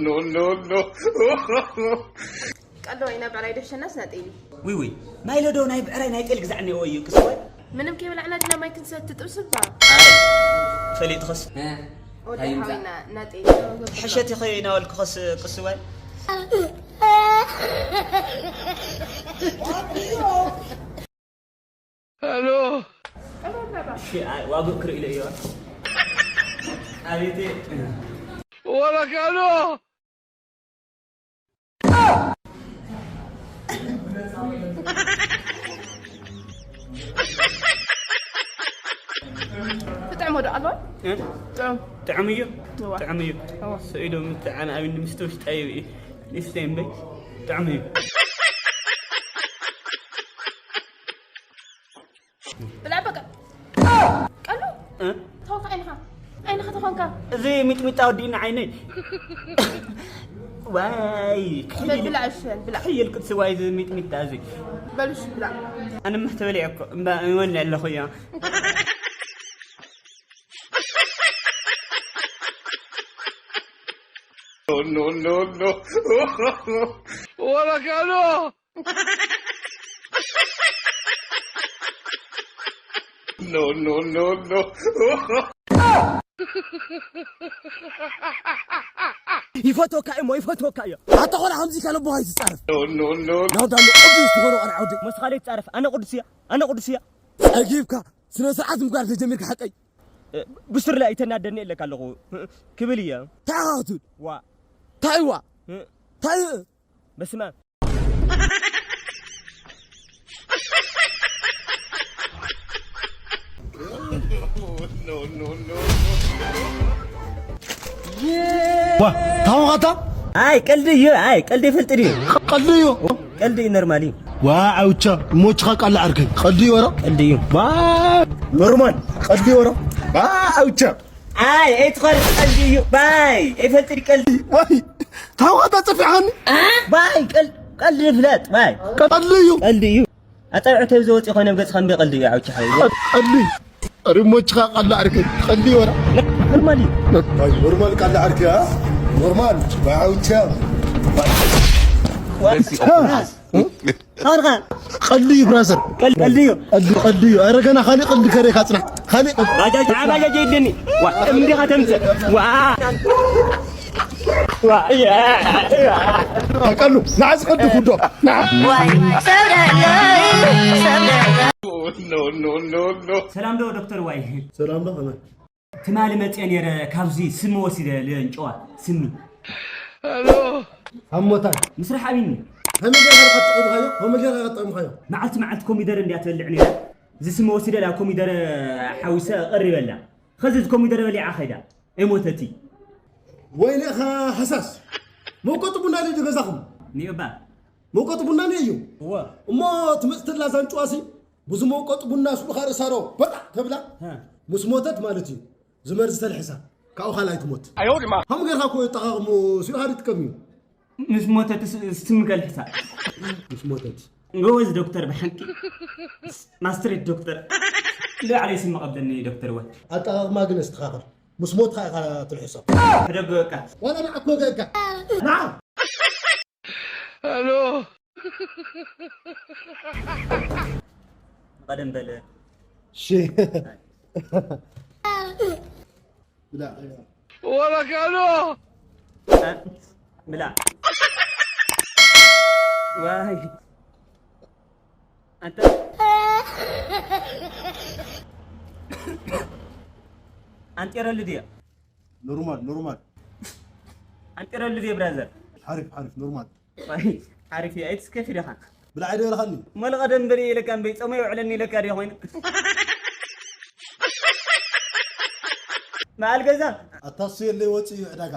No, no, no. ቀሎ ኢና ብዕራይ ደሸናስ ናጤሊ። ውይ ውይ፣ ማይሎ ዶ ናይ ብዕራይ ናይ ጤል ግዛዕ እኒኦ እዩ ቅስወይ? ምንም ከይበላዕና ድና ማይ ክንሰቲ ጥብስ እባ። ኣይ፣ ፈሊጥኽስ? እ፣ ወዲ እንታይ ይምጻእ? ሓዊና ናጤሊ። ሕሸት ኢኸ ኢናበልኩኸስ ቅስወይ? ሄሎ። እሺ፣ ኣይ፣ ዋግእ ክርኢ ኢለ እዮ። ኣቤቴ። ወረካሎ። ትጥዕሞ ዶ ኣልባ? እ? ጥዑም። ጥዑም እዩ? እዋ። ጥዑም እዩ። እዋ። ስኢዶም ምትዓን ኣብ ንምስቲ ውሽጣ ይብኢ። ንስተይ እምበይ። ጥዑም እዩ። ብላዕ በቃ። ቀሉ? እ? ተኾንካ ዓይንኻ። ዓይንኻ ተኾንካ። እዚ ሚጥሚጣ ወዲእና ዓይነይ። ዋይ፣ በል ብላዕ እሺ፣ በል ብላዕ። ክሕይል ቅድሲ ዋይ እዚ ሚጥሚጣ እዚ። በል እሺ፣ ብላዕ። ኣነ ምሕ ተበሊዐ እኮ፣ እምባ ይወንዕ ኣለኹ እያ። No, no, no, no. ወረካሎ። No, no, no, no. ይፈትወካ እሞ ይፈትወካ እዮ። ኣታ ኾና ከምዚ ኢልካ ነቦኻ ኣይትጻረፍ። No, no, no. ናውዳ ኣሎ ቅዱስ ዝኾነ ቆልዓ ወደይ። መስ ካልእ ይጻረፍ። ኣነ ቅዱስ እያ። ኣነ ቅዱስ እያ። ጸጊብካ ስነ ስርዓት ምግባር ተጀሚርካ ሓቀይ። እ፣ ብሱር ላይ ተናደኒ ኣለካ ኣለኹ። ክብል እየ። እንታይ ኢኻ ክትብል? ዋ። እንታይ ዋ? እ። እንታይ? በስመ ኣብ። ዋ፣ ታወኻታ? ኣይ፣ ቀልዲ እዩ። ኣይ፣ ቀልዲ ይፈልጥ ድዩ? ቀልዲ እዩ። ቀልዲ እዩ፣ ኖርማል እዩ። ዋ፣ ኣውቻ፣ ሞችኻ ቃል ዓርከይ። ቀልዲ እዩ ወረ? ቀልዲ እዩ። ዋ፣ ኖርማል። ቀልዲ እዩ ወረ? ዋ፣ ኣውቻ። ኣይ፣ ኣይትኸድ፣ ቀልዲ እዩ። ባይ፣ ኣይፈልጥ ድዩ ቀልዲ? ዋይ፣ ታወኻታ ጸፊዕኻኒ? ባይ፣ ቀል-፣ ቀልዲ ፍለጥ፣ ባይ። ቀልዲ እዩ። ቀልዲ እዩ። ኣጻብዕተይ ብዘወጽእ ኾነ ኣብ ገጽኻ እምቢ ቀልዲ እዩ፣ ዓውቻ ሓወይ። ቀልዲ። ሪሞችኻ ቃላ ዓርከይ። ቀልዲ ወራ። ኖርማል እዩ። ኣይ፣ ኖርማል ቃላ ዓርከይ፣ አ? ኖርማል። ዓውቻ። ዋ-፣ እ? ታንኻ። ቀልዲ እዩ ብራዘር። ቀል-፣ ቀልዲ እዩ። ቀልዲ፣ ቀልዲ እዩ። ኧረ ገና ካሊእ ቀልዲ ከርእየካ ጽናሕ። ካሊእ ቀልዲ። ባጃጅ፣ ዓ ባጃጅ የድልየኒ። ዋ፣ እምዲኻ ተምጽእ። ዋ። ዋ፣ እያ፣ እያ። ቀሉ፣ ንዓ ዝቐድፍ ውዶ። ንዓ። ዋይ፣ ሰብ ደለይ፣ ሰብ ደለይ። No, no, no, no. ሰላም ዶ ዶክተር ዋይ? ሰላም ዶ ከመይ? ትማሊ መጽየ ነይረ፣ ካብዚ ስሚ ወሲደ ልንጨዋ ስሚ። ሄሎ። ሃሞታ። ምስራሕ ኣቢኒ። ከመይ ጌርካ ጥዕምካዮ? ከመይ ጌርካ ጥዕምካዮ? መዓልቲ መዓልቲ ኮሚደረ እንድያ ትበልዕ ነይራ። እዚ ስሚ ወሲደ ላ ኮሚደረ ሓዊሰ ቀሪበላ። ኸዚ እዚ ኮሚደረ በሊዓ ኸይዳ። ኣይሞተቲ። ወይኔኻ ሃሳስ። መውቀጢ ቡና ድዩ ገዛኹም? ኒዮባ። መውቀጢ ቡና እኒኦ እዩ። እወ። እሞ ትመጽእ ተላ ዛንጭዋሲ፣ ብዙ መውቀጢ ቡና ስሉኻ ርእሳ ዶ በጣዕ ተብላ፣ ሃ። ምስ ሞተት ማለት እዩ። ዝመርዝ ተልሒሳ፣ ካብኡ ካልኣይ ትሞት። ኣዮ ድማ። ሃም ጌርካ እኮ የጠቓቕሙ፣ ሲልካ ድጥቀም እዩ። ምስ ሞተት ስ-፣ ስም ከልሕሳ። ምስ ሞተት። ጎበዝ ዶክተር ብሓቂ። ማስትሬት ዶክተር። ልዕለይ ስም ቀብለኒ ዶክተር ወ። ኣጠቓቕማ ግን ኣስተኻኽል። ምስ ሞትካ ኢኻ ትልሕሶ። ሕደግ በቃ። ዋላ ንዓ እኮ ገእካ። ንዓ። ሄሎ። ቀደም በለ። እሺ። ብላ፣ ብላ። ወረካሎ። ብላ። ዋይ። ኣንተ ኣንጤረሉ ድያ? ኖርማል፣ ኖርማል። ኣንጢረሉ ድየ ብራዘር? ሓሪፍ፣ ሓሪፍ፣ ኖርማል። ኣይ፣ ሓሪፍ እየ። ኣይትስከፊ ዲኻ? ብላዕ ዶ ኢልካኒ? መለ ቀደም በል ኢለካ እምበይ፣ ጾመይ የውዕለኒ ኢለካ ድየ ኮይኑ? በዓል ገዛ? ኣታ እሱ የለይ ወፂኡ እዩ ዕዳጋ።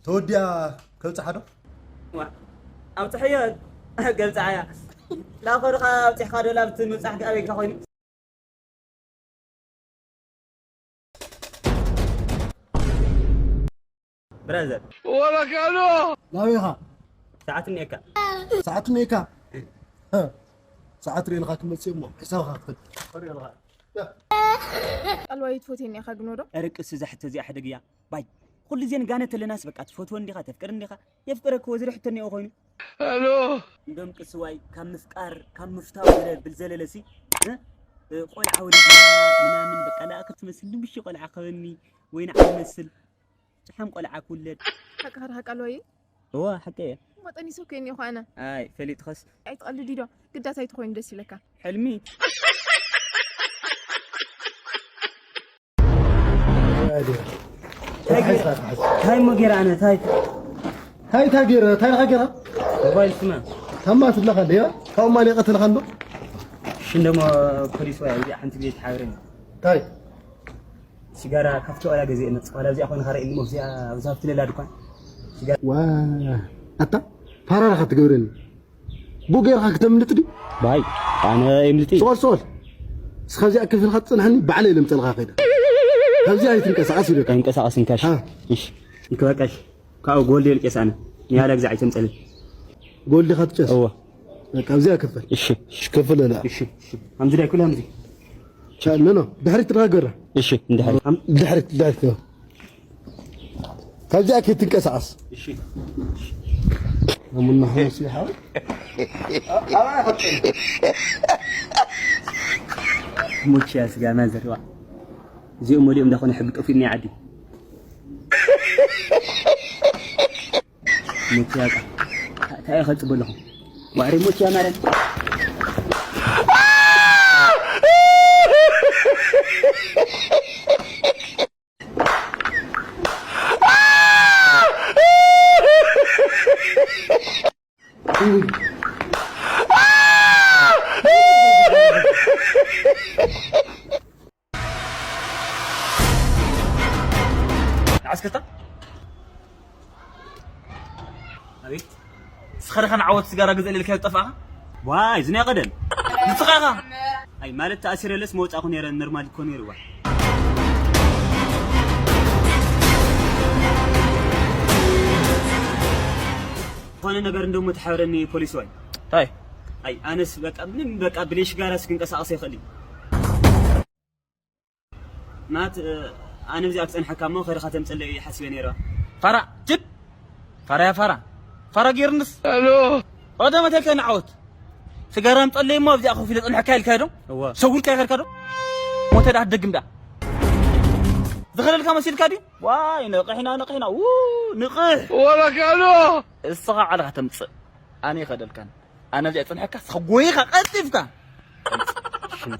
ተወዲኣ ከብፅሓ ዶ? ዋ፣ ኣብፅሐዮ፣ ገብፅዓያ። ላኮ ድኻ ኣብፂሕካ ዶ ላብቲ ምብፃሕ ኣበይካ ኮይኑ? ብራዘር። ወረካሎ። ናበይ ኢኻ? ሰዓት እኒኤካ። ሰዓት እኒኤካ? ሰዓት ርኤልካ ክመጽእ እሞ ሕሳብካ ክፈል። ርኤልካ። ቃልዋይ ትፎቴኒ ኢኻ ግኖ ዶ? ዕርቅስ እዛ ሕቶ እዚኣ ሕደግያ። ባይ። ኩሉ ግዜ ንጋነ ተለናስ በቃ ትፈትወ እንዲኻ፣ ተፍቅር እንዲኻ፣ የፍቅረክ ወዝሪ ሕቶ እኒኦ ኮይኑ። እንዶም ቅስዋይ ካብ ምፍቃር ካብ ምፍታው ገለ ብል ዘለለሲ፣ እ? እ፣ ቆልዓ ወሊድና ምናምን በቃ ለኣክር ትመስል ልምሽ ቆልዓ ከበኒ ወይ ንዓይ መስል ጭሓም ቆልዓ ክውለድ። ሓቂ ሓቂ ኣለዋይ? እዋ ሓቂ እየ። እሞ ጠኒሰ እኮ እኒኦ ኣነ። ኣይ ፈሊጥኸስ። ኣይትቐልድ ኢዶ። ግዳስ ኣይትኾይኑ ደስ ይብለካ። ሕልሚ። ታይ እሞ ጌራ ኣነ ታይ? ታይ ታይ ጌራ ታይ ካ ጌራ? ሞባይል ስማ። ታማ ትብለካ እንደ ያ ካው ማን የቀትልካ እንዶ? ሽንደሞ ፖሊስ ወይ እዚ ሓንቲ ቤት ሓብረኝ። ታይ? ሲጋራ ካብቲ ዋላ ገዜ መጽ ዋላ እዚኣ ኮነ ካረ ኢልሞ እዚኣ ኣብዛ ትለላ ድኳን። ሲጋራ ዋ ኣታ ፓራራኻ ትገብረኒ። ብኡ ጌርካ ክተምልጥ ድዩ? ባይ ኣነ የምልጥ እዩ። ጾል ጾል። እስኻ እዚኣ ክፍልካ ትጽንሐኒ ባዕለ ኢለ ምጸልኻ ከይደ። ካብዚኣ ኣይትንቀሳቐስ ኢለካ። ኣይንቀሳቐስን ካሽ። ሃ። እሺ። እንክበቃሽ። ካብኡ ጎልድ የልቄስ ኣነ። ንያላ ግዛ ኣይተምጸልን። ጎልድ ካ ትጨስ? እወ። በቃ ኣብዚኣ ክፈል። እሺ። እሺ፣ ክፈል ኣላ። እሺ፣ እሺ። ኣምዚ ዳይ ኩሉ ኣምዚ። ቻ-፣ ኖ፣ ኖ፣ ድሕሪት ትራገራ። እሺ፣ እንድሕሪት። ኣም- ድሕሪት፣ ድሕሪት፣ ኖ። ካብዚኣ ከይትንቀሳቐስ። እሺ። ኣሙና ሓሙስ ይሓው። ሙቺያ ስጋ ማዘርዋ። እዚኦም ወዲኦም እንዳኾነ ሕጊ ጠፊኡ ናይ ዓዲ። ሙቺያ ቃ። ታ-፣ ታይ ኸጽብ ኣለኹ? ዋዕሪ ሙቺያ ማረን። ንዓስከታ? ኣቤት። ንስኻ ዲኻ ንዓወት ስጋራ ግዘእ ኢልካዮ ዝጠፋእኻ? ዋይ፣ እዚ ናይ ቀደም። ንስኻ ኢኻ? ኣይ፣ ማለት ተኣሲረለስ መውጻእኩ ነይረ፣ ኖርማል እኮ ነይሩ፣ ዋይ። ዝኾነ ነገር እንደሞ ተሓበረኒ ፖሊስ፣ ዋይ። ታይ? ኣይ፣ ኣነስ በቃ ምንም በቃ ብለይ ሽጋራስ ክንቀሳቐስ ኣይኽእልን። ናት፣ እ፣ ኣነ ብዚኣ ክጸንሐካ እሞ ከይድኻ ተምጽለይ ሓሲበ ነይረ። ፋራ፣ ጅብ! ፋራ ያ ፋራ። ፋራ ጌርንስ። ኣሎ። ቀደመ ተልከ ንዓወት። ስጋራ ምጸለይ እሞ ኣብዚኣ ኮፍ ኢለ ጸንሐካ ኢልካ ዶ? እወ። ሰጉርካ ይኸድካ ዶ? ሞተ ዳ ትደግም ዳ? ዝኸለልካ መሲልካ ድዩ? ዋይ፣ ንቕሕና፣ ንቕሕና። ው፣ ንቕሕ። ወረካሎ። እስኻ ዓለኻ ተምጽእ። ኣነ ይኸደልካን። ኣነ ኣብዚኣ ጸንሐካ፣ እስኻ ጎይኻ ቀልጢፍካ።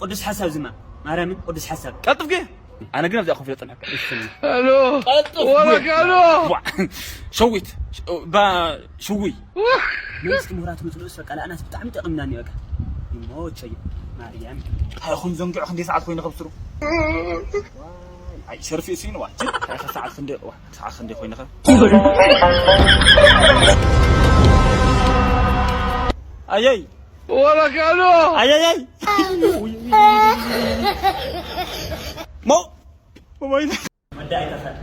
ቅዱስ ሓሳብ ዝማ፣ ማርያምን ቅዱስ ሓሳብ። ቀልጥፍ ጌ-፣ ኣነ ግን ኣብዚኣ ኮፍ ኢለ ጸንሐካ። እሺ። ኣሎ፣ ቀልጥፍ ወረካ ጌ-፣ ኣሎ። ዋ፣ ሸዊት፣ ባ፣ ሽውይ። መንግስቲ ምሁራት ምጽሉስ በቃ፣ ለኣናስ ብጣዕሚ ጠቕምናኒ በቃ። ይሞቸይ፣ ማርያም። እንታይ ይኹን ዘንግዑ ክንደይ ሰዓት ኮይኑ ከብስሩ? ኣይ፣ ሸርፊ እሱ ይንዋ። እንታይ ሰዓት ክንደይ፣ ዋ፣ ሰዓት ክንደይ ኮይንኸ? ኣየይ። ወረካሎ። ኣየይ፣ ኣይ። ሞ-፣ ሞባይል። መዳይ ተኸል።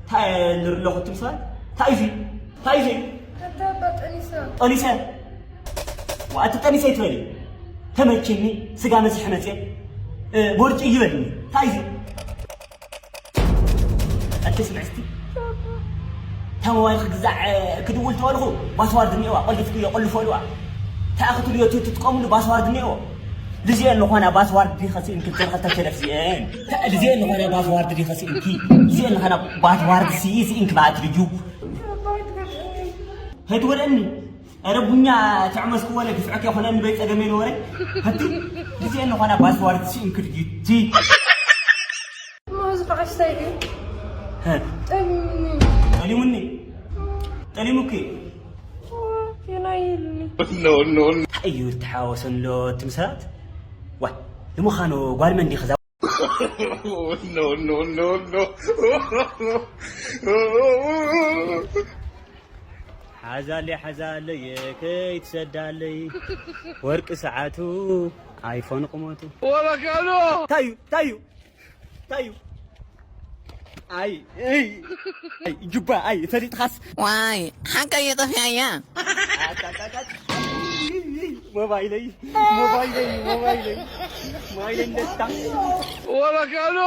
እንታይ ንርኢ ኣለኹ እትም ሰባት? እንታይ እዩ? እንታይ እዩ? ኣታ ኣባ ጠኒሰ። ጠኒሰ? ዋ፣ እቲ ጠኒሰ ኣይትበሊ። ተመችኒ፣ ስጋ መስሕ መፅየ፣ እ፣ ቦርጭ ይበልኒ። እንታይ እዩ? ኣቲ ስምዕ እስቲ። እታ ሞባይል ክግዛዕ፣ እ፣ ክድውል ተበልኹ፣ ፓስዋርድ እኒኦዋ፣ ቆሊፍክዮ፣ ቆልፎ ኢልዋ። እንታይ ክትብልዮ እቲ ትጥቀምሉ ፓስዋርድ እኒኦዎ። ልዚኤን ዝኾና ፓስዋርድ ዲኸ ስኢንኪ ብተን ኸልተ ሸለፍ ዚኤን? ልዚኤን ዝኾና ፓስዋርድ ዲኸ ስኢንኪ? ልዚኤን ዝኾና ፓስዋርድ ሲ-፣ ስኢንኪ በኣት ልጁ። ኸይትወደኒ። ኧረ ቡኛ ትዕመስኩ ወለ ግፍዕከ ይኾነኒ በይ ጸገመ ይነበረ። ኸቲ ልዚኤን ዝኾና ፓስዋርድ ስኢንኪ ልጁ። ቲ። እሞ እዚ ከዓ እንታይ እዩ? ሀ። ጠሊሙኒ። ጠሊሙኒ? ጠሊሙኪ? ኦ፣ ቴና ይልኒ። ኖ፣ ኖ፣ ኖ። እንታይ እዩ እተሓዋወሰን ኣሎ እትም ሰባት? ዋይ፣ ንምዃኑ ጓል መን ዲኺ እዛ? ኖ፣ ኖ፣ ኖ፣ ኖ። ሓዛለይ፣ ሓዛለይ፣ ከይትሰዳለይ። ወርቂ ሰዓቱ፣ ኣይፎን ቁመቱ። ወረካሎ። እንታይ እዩ? እንታይ እዩ? እንታይ እዩ? ኣይ፣ ኣይ፣ ኣይ፣ ጁባ፣ ኣይ፣ ፈሊጥኻስ? ዋይ፣ ሓቀይ ጠፊኣያ። ሞባይለይ ሞባይለይ ሞባይለይ ሞባይለይ ደስታ ወረቀሎ